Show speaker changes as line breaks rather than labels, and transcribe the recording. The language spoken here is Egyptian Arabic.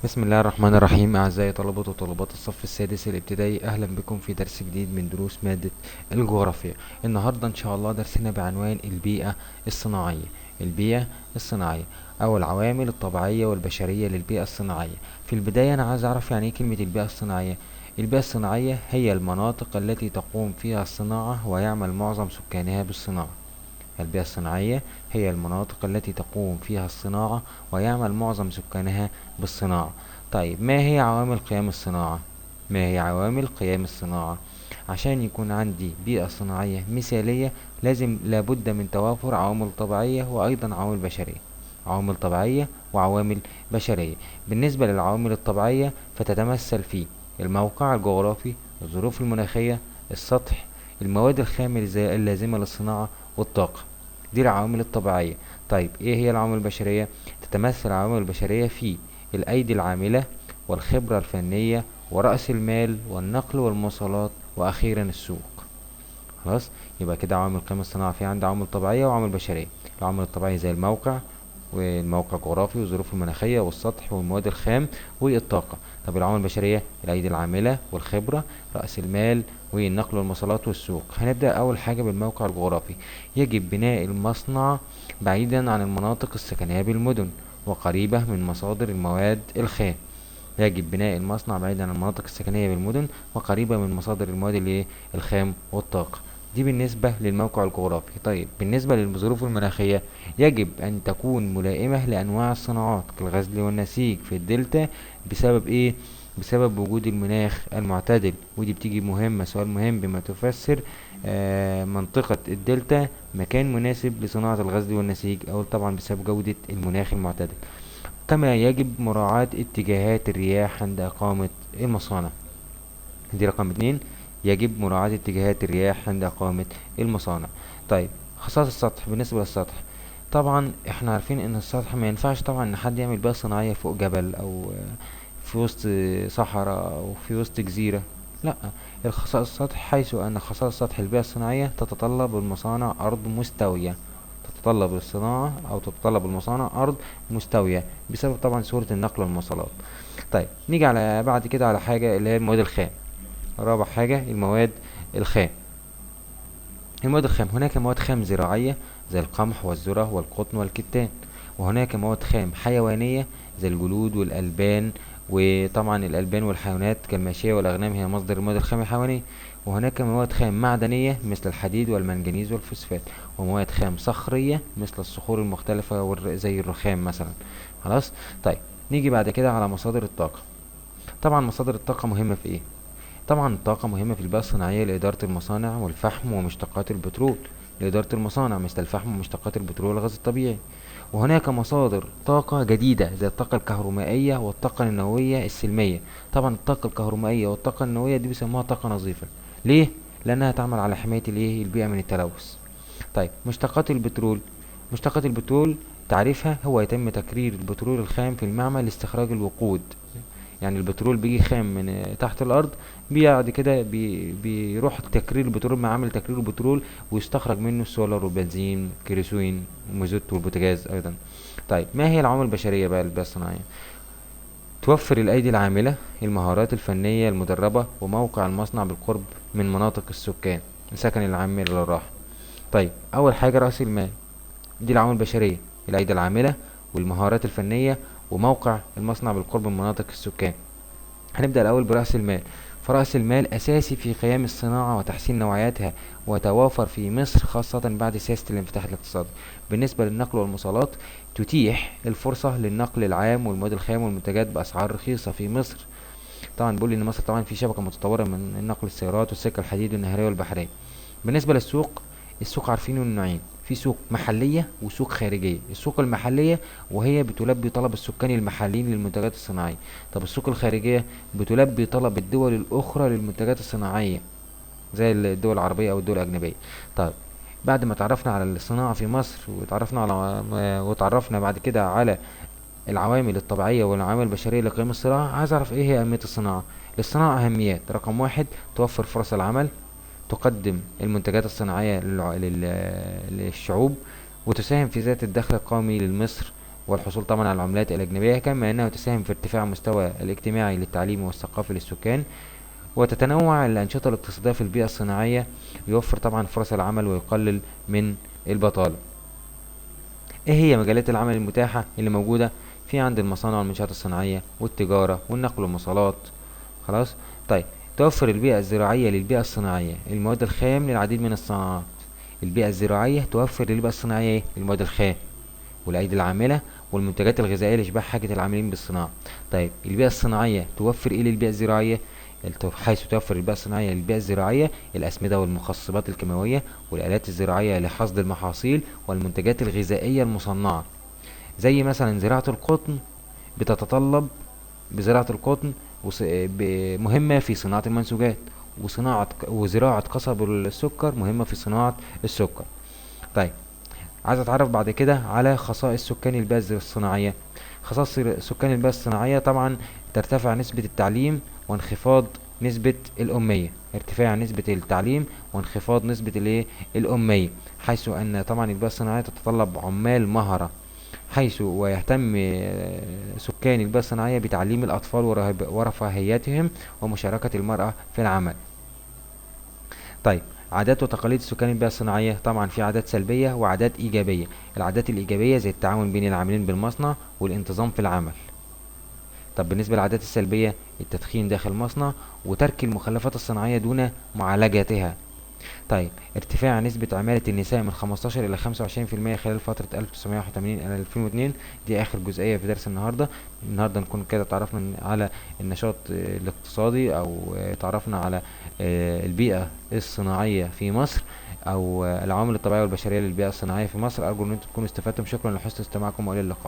بسم الله الرحمن الرحيم. أعزائي طلبة وطالبات الصف السادس الابتدائي، أهلا بكم في درس جديد من دروس مادة الجغرافيا. النهاردة إن شاء الله درسنا بعنوان البيئة الصناعية. البيئة الصناعية أو العوامل الطبيعية والبشرية للبيئة الصناعية. في البداية أنا عايز أعرف يعني إيه كلمة البيئة الصناعية. البيئة الصناعية هي المناطق التي تقوم فيها الصناعة ويعمل معظم سكانها بالصناعة. البيئة الصناعية هي المناطق التي تقوم فيها الصناعة ويعمل معظم سكانها بالصناعة. طيب، ما هي عوامل قيام الصناعة؟ ما هي عوامل قيام الصناعة؟ عشان يكون عندي بيئة صناعية مثالية لابد من توافر عوامل طبيعية وأيضا عوامل بشرية. عوامل طبيعية وعوامل بشرية. بالنسبة للعوامل الطبيعية فتتمثل في الموقع الجغرافي، الظروف المناخية، السطح، المواد الخام اللازمة للصناعة، والطاقة. دي العوامل الطبيعية. طيب، ايه هي العوامل البشرية؟ تتمثل العوامل البشرية في الأيدي العاملة والخبرة الفنية ورأس المال والنقل والمواصلات وأخيرا السوق. خلاص، يبقى كده عوامل قيام الصناعة في عندي عوامل طبيعية وعوامل بشرية. العوامل الطبيعية زي الموقع والموقع الجغرافي والظروف المناخية والسطح والمواد الخام والطاقة. طب العوامل البشرية: الأيدي العاملة والخبرة، رأس المال، والنقل والمواصلات والسوق. هنبدأ أول حاجة بالموقع الجغرافي. يجب بناء المصنع بعيدا عن المناطق السكنية بالمدن وقريبة من مصادر المواد الخام. يجب بناء المصنع بعيدا عن المناطق السكنية بالمدن وقريبة من مصادر المواد الخام والطاقة. دي بالنسبة للموقع الجغرافي. طيب، بالنسبة للظروف المناخية يجب أن تكون ملائمة لأنواع الصناعات كالغزل والنسيج في الدلتا. بسبب إيه؟ بسبب وجود المناخ المعتدل. ودي بتيجي مهمة، سؤال مهم: بما تفسر منطقة الدلتا مكان مناسب لصناعة الغزل والنسيج؟ أو طبعا بسبب جودة المناخ المعتدل. كما يجب مراعاة اتجاهات الرياح عند إقامة المصانع. دي رقم 2، يجب مراعاة اتجاهات الرياح عند إقامة المصانع. طيب، خصائص السطح. بالنسبة للسطح طبعا احنا عارفين ان السطح ما ينفعش طبعا ان حد يعمل بيئة صناعية فوق جبل او في وسط صحراء او في وسط جزيرة. لا، الخصائص السطح، حيث ان خصائص سطح البيئة الصناعية تتطلب المصانع ارض مستوية. تتطلب الصناعة او تتطلب المصانع ارض مستوية بسبب طبعا سهولة النقل والمواصلات. طيب، نيجي على بعد كده على حاجة اللي هي المواد الخام. رابع حاجة المواد الخام. المواد الخام، هناك مواد خام زراعية زي القمح والذرة والقطن والكتان، وهناك مواد خام حيوانية زي الجلود والألبان، وطبعا الألبان والحيوانات كالماشية والأغنام هي مصدر المواد الخام الحيوانية، وهناك مواد خام معدنية مثل الحديد والمنجنيز والفوسفات، ومواد خام صخرية مثل الصخور المختلفة زي الرخام مثلا. خلاص، طيب نيجي بعد كده على مصادر الطاقة. طبعا مصادر الطاقة مهمة في ايه؟ طبعا الطاقة مهمة في البيئة الصناعية لإدارة المصانع والفحم ومشتقات البترول، لإدارة المصانع مثل الفحم ومشتقات البترول والغاز الطبيعي. وهناك مصادر طاقة جديدة زي الطاقة الكهرومائية والطاقة النووية السلمية. طبعا الطاقة الكهرومائية والطاقة النووية دي بيسموها طاقة نظيفة. ليه؟ لأنها تعمل على حماية البيئة من التلوث. طيب، مشتقات البترول. مشتقات البترول تعريفها هو يتم تكرير البترول الخام في المعمل لاستخراج الوقود. يعني البترول بيجي خام من تحت الارض، بعد كده بيروح تكرير البترول، معامل تكرير البترول، ويستخرج منه السولار والبنزين، كيروسين ومازوت والبوتاجاز ايضا. طيب، ما هي العوامل البشرية بقى للبيئة الصناعية؟ توفر الايدي العاملة، المهارات الفنية المدربة، وموقع المصنع بالقرب من مناطق السكان، السكن العام للراحة. طيب، اول حاجة رأس المال. دي العوامل البشرية: الايدي العاملة والمهارات الفنية وموقع المصنع بالقرب من مناطق السكان. هنبدأ الأول برأس المال. فرأس المال أساسي في قيام الصناعة وتحسين نوعيتها، وتوافر في مصر خاصة بعد سياسة الانفتاح الاقتصادي. بالنسبة للنقل والمواصلات، تتيح الفرصة للنقل العام والمواد الخام والمنتجات بأسعار رخيصة في مصر. طبعا بيقول إن مصر طبعا في شبكة متطورة من نقل السيارات والسكة الحديد والنهرية والبحرية. بالنسبة للسوق، السوق عارفينه النوعين: في سوق محلية وسوق خارجية. السوق المحلية وهي بتلبي طلب السكان المحليين للمنتجات الصناعية. طب السوق الخارجية بتلبي طلب الدول الأخرى للمنتجات الصناعية زي الدول العربية أو الدول الأجنبية. طيب، بعد ما تعرفنا على الصناعة في مصر وتعرفنا بعد كده على العوامل الطبيعية والعوامل البشرية لقيام الصناعة، عايز أعرف إيه هي أهمية الصناعة. للصناعة أهميات: رقم 1 توفر فرص العمل، تقدم المنتجات الصناعية للشعوب، وتساهم في زيادة الدخل القومي لمصر. والحصول طبعا على العملات الأجنبية، كما أنه تساهم في ارتفاع مستوى الاجتماعي للتعليم والثقافي للسكان. وتتنوع الأنشطة الاقتصادية في البيئة الصناعية، يوفر طبعا فرص العمل ويقلل من البطالة. ايه هي مجالات العمل المتاحة اللي موجودة في عند المصانع والمنشآت الصناعية والتجارة والنقل والمواصلات؟ خلاص. طيب توفر البيئة الزراعية للبيئة الصناعية المواد الخام للعديد من الصناعات. البيئة الزراعية توفر للبيئة الصناعية ايه؟ المواد الخام والأيدي العاملة والمنتجات الغذائية لإشباع حاجة العاملين بالصناعة. طيب البيئة الصناعية توفر ايه للبيئة الزراعية؟ حيث توفر البيئة الصناعية للبيئة الزراعية الأسمدة والمخصبات الكيماوية والآلات الزراعية لحصد المحاصيل والمنتجات الغذائية المصنعة، زي مثلا زراعة القطن بتتطلب بزراعة القطن مهمة في صناعة المنسوجات، وزراعة قصب السكر مهمة في صناعة السكر. طيب عايز اتعرف بعد كده على خصائص سكان البيئة الصناعية. خصائص سكان البيئة الصناعية طبعا ترتفع نسبة التعليم وانخفاض نسبة الأمية، ارتفاع نسبة التعليم وانخفاض نسبة الايه؟ الأمية، حيث أن طبعا البيئة الصناعية تتطلب عمال مهرة، حيث ويهتم سكان البيئة الصناعية بتعليم الأطفال ورفاهيتهم ومشاركة المرأة في العمل. طيب عادات وتقاليد سكان البيئة الصناعية، طبعا في عادات سلبية وعادات إيجابية. العادات الإيجابية زي التعاون بين العاملين بالمصنع والانتظام في العمل. طب بالنسبة للعادات السلبية، التدخين داخل المصنع وترك المخلفات الصناعية دون معالجتها. طيب ارتفاع نسبة عمالة النساء من 15 إلى 25% خلال فترة 1981 إلى 2002. دي آخر جزئية في درس النهاردة. النهاردة نكون كده تعرفنا على النشاط الاقتصادي، أو تعرفنا على البيئة الصناعية في مصر، أو العوامل الطبيعية والبشرية للبيئة الصناعية في مصر. أرجو أن انتم تكونوا استفدتم. شكرا لحسن استماعكم وإلى اللقاء.